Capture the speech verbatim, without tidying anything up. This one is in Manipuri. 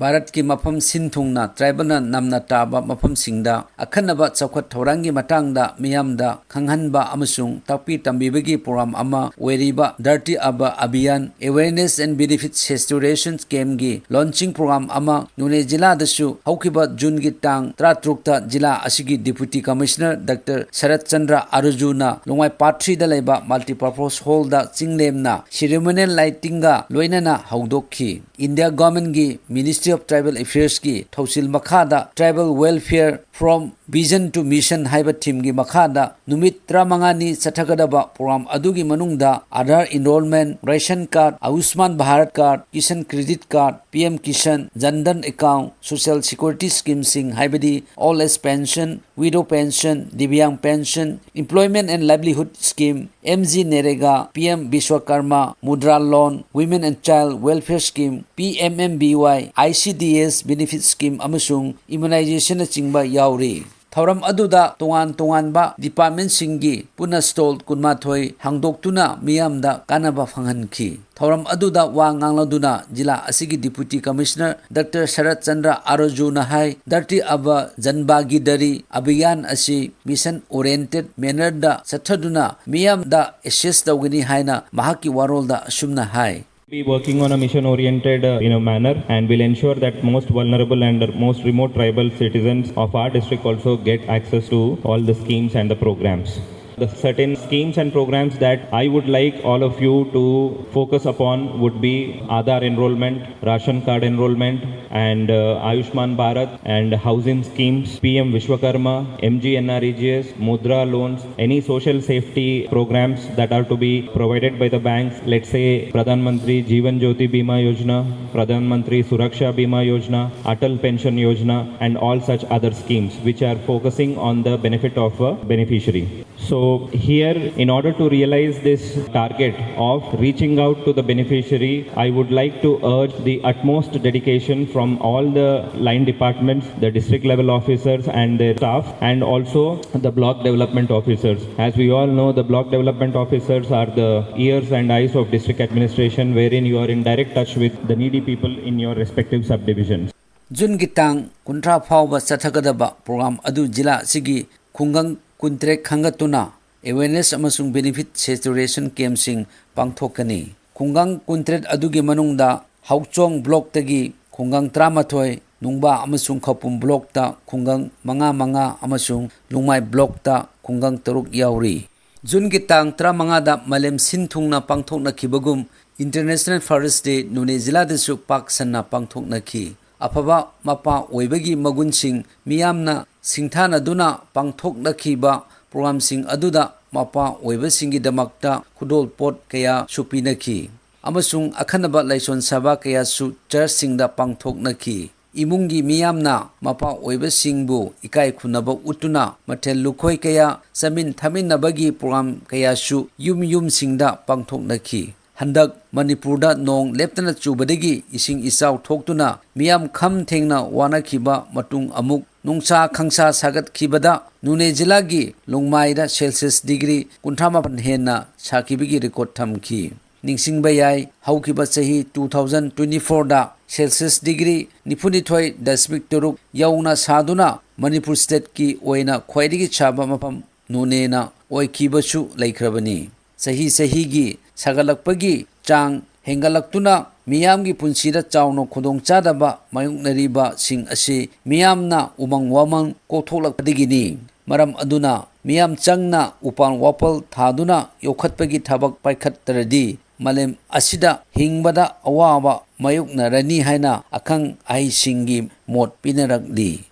ꯚꯥꯔꯠꯀꯤ ꯃꯐꯝ ꯁꯤꯟ ꯊꯨꯡꯅ ꯇ꯭ꯔꯥꯏꯕꯦꯜꯅ ꯅꯝꯅ ꯇꯥꯕ ꯃꯐꯝꯁꯤꯡꯗ ꯑꯈꯟꯅꯕ ꯆꯥꯎꯈꯠ ꯊꯧꯔꯥꯡꯒꯤ ꯃꯇꯥꯡꯗ ꯃꯤꯌꯥꯝꯗ ꯈꯪꯍꯟꯕ ꯑꯃꯁꯨꯡ ꯇꯥꯛꯄꯤ ꯇꯝꯕꯤꯕꯒꯤ ꯄ꯭ꯔꯣꯒ꯭ꯔꯥꯝ ꯑꯃ ꯑꯣꯏꯔꯤꯕ Dharti Aaba Abhiyan Awareness and Benefit Saturation Campꯒꯤ launching program ꯑꯃ ꯅꯣꯅꯦ ꯖꯤꯂꯥꯗꯁꯨ ꯍꯧꯈꯤꯕ ꯖꯨꯟꯒꯤ ꯇꯥꯡ ꯇꯔꯥꯇꯔꯨꯛꯇ ꯖꯤꯂꯥ ꯑꯁꯤꯒꯤ Deputy Commissioner Doctor ꯁꯔꯠ ꯆꯟꯗ꯭ꯔ ꯑꯥꯔꯖꯨꯅ ꯂꯣꯡꯃꯥꯏ Part Threeꯗ ꯂꯩꯕ Multipurpose Hallꯗ ꯆꯤꯡꯂꯦꯝꯅ ceremonial lightingꯒ ꯂꯣꯏꯅꯅ ꯍꯧꯗꯣꯛꯈꯤ꯫ India Governmentꯀꯤ Ministry of Tribal Affairsꯀꯤ ꯊꯧꯁꯤꯜ ꯃꯈꯥꯗ Tribal Welfare From Vision to Mission ꯍꯥꯏꯕ themeꯒꯤ ꯃꯈꯥꯗ ꯅꯨꯃꯤꯠ ꯇꯔꯥꯃꯉꯥꯅꯤ ꯆꯠꯊꯒꯗꯕ ꯄ꯭ꯔꯣꯒ꯭ꯔꯥꯝ ꯑꯗꯨꯒꯤ ꯃꯅꯨꯡꯗ Aadhaar enrollment, ration card, Ayushman Bharat card, Kisan Credit Card, P M Kisan, Jan Dhan account, social security schemeꯁꯤꯡ ꯍꯥꯏꯕꯗꯤ old age pension, widow pension, Divyang pension, employment and livelihood scheme, M G NREGA, P M Vishwakarma, Mudra loan, women and child welfare scheme, P M M B Y, I C D S benefit scheme ꯑꯃꯁꯨꯡ immunizationꯅꯆꯤꯡꯕ ꯌꯥꯎꯔꯤ꯫ ꯊꯧꯔꯝ ꯑꯗꯨꯗ ꯇꯣꯉꯥꯟ ꯇꯣꯉꯥꯟꯕ departmentꯁꯤꯡꯒꯤ ꯄꯨꯟꯅ stall ꯀꯨꯟꯃꯥꯊꯣꯏ ꯍꯥꯡꯗꯣꯛꯇꯨꯅ ꯃꯤꯌꯥꯝꯗ ꯀꯥꯟꯅꯕ ꯐꯪꯍꯟꯈꯤ꯫ ꯊꯧꯔꯝ ꯑꯗꯨꯗ ꯋꯥ ꯉꯥꯡꯂꯗꯨꯅ ꯖꯤꯂꯥ ꯑꯁꯤꯒꯤ Deputy Commissioner Doctor ꯁꯔꯠ ꯆꯟꯗ꯭ꯔ ꯑꯥꯔꯖꯨꯅ ꯍꯥꯏ, Dharti Aaba Jan Bhagidari Abhiyan ꯑꯁꯤ mission oriented mannerꯗ ꯆꯠꯊꯗꯨꯅ ꯃꯤꯌꯥꯝꯗ assess ꯇꯧꯒꯅꯤ ꯍꯥꯏꯅ ꯃꯍꯥꯛꯀꯤ ꯋꯥꯔꯣꯜꯗ ꯑꯁꯨꯝꯅ ꯍꯥꯏ꯫ Be working on a mission oriented uh, in a manner, and will ensure that most vulnerable and most remote tribal citizens of our district also get access to all the schemes and the programs. The certain schemes and programs that I would like all of you to focus upon would be Aadhaar enrollment, ration card enrollment, and uh, Ayushman Bharat and housing schemes, P M Vishwakarma, M G NREGS, Mudra loans, any social safety programs that are to be provided by the banks, let's say Pradhan Mantri Jeevan Jyoti Bima Yojana, Pradhan Mantri Suraksha Bima Yojana, Atal Pension Yojana, and all such other schemes which are focusing on the benefit of a beneficiary. So, here, in order to realize this target of reaching out to the beneficiary, I would like to urge the utmost dedication from all the line departments, the district level officers and their staff, and also the block development officers. As we all know, the block development officers are the ears and eyes of district administration, wherein you are in direct touch with the needy people in your respective subdivisions. ꯖꯨꯟꯒꯤ ꯇꯥꯡ ꯀꯨꯟꯊ꯭ꯔꯥ ꯐꯥꯎꯕ ꯆꯠꯊꯒꯗꯕ ꯄ꯭ꯔꯣꯒ꯭ꯔꯥꯝ ꯑꯗꯨ ꯖꯤꯂꯥ ꯑꯁꯤꯒꯤ ꯈꯨꯡꯒꯪ ꯀꯨꯟꯇꯔꯦꯠ ꯈꯟꯒꯠꯇꯨꯅ awareness ꯑꯃꯁꯨꯡ benefit saturation campꯁꯤꯡ ꯄꯥꯡꯊꯣꯛꯀꯅꯤ꯫ ꯈꯨꯡꯒꯪ ꯀꯨꯟꯇꯔꯦꯠ ꯑꯗꯨꯒꯤ ꯃꯅꯨꯡꯗ ꯍꯥꯎꯆꯣꯡ ꯕ꯭ꯂꯣꯛꯇꯒꯤ ꯈꯨꯡꯒꯪ ꯇꯔꯥꯃꯥꯊꯣꯏ, ꯅꯨꯡꯕꯥ ꯑꯃꯁꯨꯡ ꯈꯧꯄꯨꯝ ꯕ꯭ꯂꯣꯛꯇ ꯈꯨꯡꯒꯪ ꯃꯉꯥ ꯃꯉꯥ ꯑꯃꯁꯨꯡ ꯂꯨꯡꯃꯥꯏ ꯕ꯭ꯂꯣꯛꯇ ꯈꯨꯡꯒꯪ ꯇꯔꯨꯛ ꯌꯥꯎꯔꯤ꯫ ꯖꯨꯟꯒꯤ ꯇꯥꯡ ꯇꯔꯥꯃꯉꯥꯗ ꯃꯥꯂꯦꯝ ꯁꯤꯟ ꯊꯨꯡꯅ ꯄꯥꯡꯊꯣꯛꯅꯈꯤꯕꯒꯨꯝ, International Forest Day ꯅꯣꯅꯦ ꯖꯤꯂꯥꯗꯁꯨ ꯄꯥꯛ ꯁꯟꯅ ꯄꯥꯡꯊꯣꯛꯅꯈꯤ꯫ ꯑꯐꯕ ꯃꯄꯥ ꯑꯣꯏꯕꯒꯤ ꯃꯒꯨꯟꯁꯤꯡ ꯃꯤꯌꯥꯝꯅ ꯁꯤꯡꯊꯥꯅꯗꯨꯅ ꯄꯥꯡꯊꯣꯛꯅꯈꯤꯕ ꯄ꯭ꯔꯣꯒ꯭ꯔꯥꯝꯁꯤꯡ ꯑꯗꯨꯗ ꯃꯄꯥ ꯑꯣꯏꯕꯁꯤꯡꯒꯤꯗꯃꯛꯇ ꯈꯨꯗꯣꯜꯄꯣꯠ ꯀꯌꯥꯁꯨ ꯄꯤꯅꯈꯤ ꯑꯃꯁꯨꯡ ꯑꯈꯟꯅꯕ ꯂꯥꯏꯁꯣꯟ ꯁꯚꯥ ꯀꯌꯥꯁꯨ ꯆꯔꯆꯁꯤꯡꯗ ꯄꯥꯡꯊꯣꯛꯅꯈꯤ꯫ ꯏꯃꯨꯡꯒꯤ ꯃꯤꯌꯥꯝꯅ ꯃꯄꯥ ꯑꯣꯏꯕꯁꯤꯡꯕꯨ ꯏꯀꯥꯏ ꯈꯨꯝꯅꯕ ꯎꯠꯇꯨꯅ ꯃꯊꯦꯜ ꯂꯨꯈꯣꯏ ꯀꯌꯥ ꯆꯥꯃꯤꯟ ꯊꯛꯃꯤꯟꯅꯕꯒꯤ ꯄ꯭ꯔꯣꯒ꯭ꯔꯥꯝ ꯀꯌꯥꯁꯨ ꯌꯨꯝ ꯌꯨꯝꯁꯤꯡꯗ ꯄꯥꯡꯊꯣꯛꯅꯈꯤ꯫ ꯍꯟꯗꯛ ꯃꯅꯤꯄꯨꯔꯗ ꯅꯣꯡ ꯂꯦꯞꯇꯅ ꯆꯨꯕꯗꯒꯤ ꯏꯁꯤꯡ ꯏꯆꯥꯎ ꯊꯣꯛꯇꯨꯅ ꯃꯤꯌꯥꯝ ꯈꯝ ꯊꯦꯡꯅ ꯋꯥꯅꯈꯤꯕ ꯃꯇꯨꯡ ꯑꯃꯨꯛ ꯅꯨꯡꯁꯥ ꯈꯪꯁꯥ ꯁꯥꯒꯠꯈꯤꯕꯗ ꯅꯣꯅꯦ ꯖꯤꯂꯥꯒꯤ ꯂꯨꯡꯃꯥꯏꯗ ꯁꯦꯜꯁꯤꯌꯁ ꯗꯤꯒ꯭ꯔꯤ ꯀꯨꯟꯊ꯭ꯔꯥ ꯃꯥꯄꯟ ꯍꯦꯟꯅ ꯁꯥꯈꯤꯕꯒꯤ ꯔꯦꯀꯣꯔꯠ ꯊꯝꯈꯤ꯫ ꯅꯤꯡꯁꯤꯡꯕ ꯌꯥꯏ, ꯍꯧꯈꯤꯕ ꯆꯍꯤ two thousand twenty fourꯗ ꯁꯦꯜꯁꯤꯌꯁ ꯗꯤꯒ꯭ꯔꯤ ꯅꯤꯐꯨꯅꯤꯊꯣꯏ ꯗꯁꯃꯤꯛ ꯇꯔꯨꯛ ꯌꯧꯅ ꯁꯥꯗꯨꯅ ꯃꯅꯤꯄꯨꯔ ꯁ꯭ꯇꯦꯠꯀꯤ ꯑꯣꯏꯅ ꯈ꯭ꯋꯥꯏꯗꯒꯤ ꯁꯥꯕ ꯃꯐꯝ ꯅꯣꯅꯦꯅ ꯑꯣꯏꯈꯤꯕꯁꯨ ꯂꯩꯈ꯭ꯔꯕꯅꯤ꯫ ꯆꯍꯤ ꯆꯍꯤꯒꯤ ꯁꯥꯒꯠꯂꯛꯄꯒꯤ ꯆꯥꯡ ꯍꯦꯟꯒꯠꯂꯛꯇꯨꯅ ꯃꯤꯌꯥꯝꯒꯤ ꯄꯨꯟꯁꯤꯗ ꯆꯥꯎꯅ ꯈꯨꯗꯣꯡꯆꯥꯗꯕ ꯃꯥꯌꯣꯛꯅꯔꯤꯕꯁꯤꯡ ꯑꯁꯤ ꯃꯤꯌꯥꯝꯅ ꯎꯃꯪ ꯋꯥꯃꯪ ꯀꯣꯛꯊꯣꯛꯂꯛꯄꯗꯒꯤꯅꯤ꯫ ꯃꯔꯝ ꯑꯗꯨꯅ ꯃꯤꯌꯥꯝ ꯆꯪꯅ ꯎꯄꯥꯜ ꯋꯥꯄꯜ ꯊꯥꯗꯨꯅ ꯌꯣꯛꯈꯠꯄꯒꯤ ꯊꯕꯛ ꯄꯥꯏꯈꯠꯇ꯭ꯔꯗꯤ ꯃꯥꯂꯦꯝ ꯑꯁꯤꯗ ꯍꯤꯡꯕꯗ ꯑꯋꯥꯕ ꯃꯥꯌꯣꯛꯅꯔꯅꯤ ꯍꯥꯏꯅ ꯑꯈꯪ ꯑꯍꯩꯁꯤꯡꯒꯤ ꯃꯣꯠ ꯄꯤꯅꯔꯛꯂꯤ꯫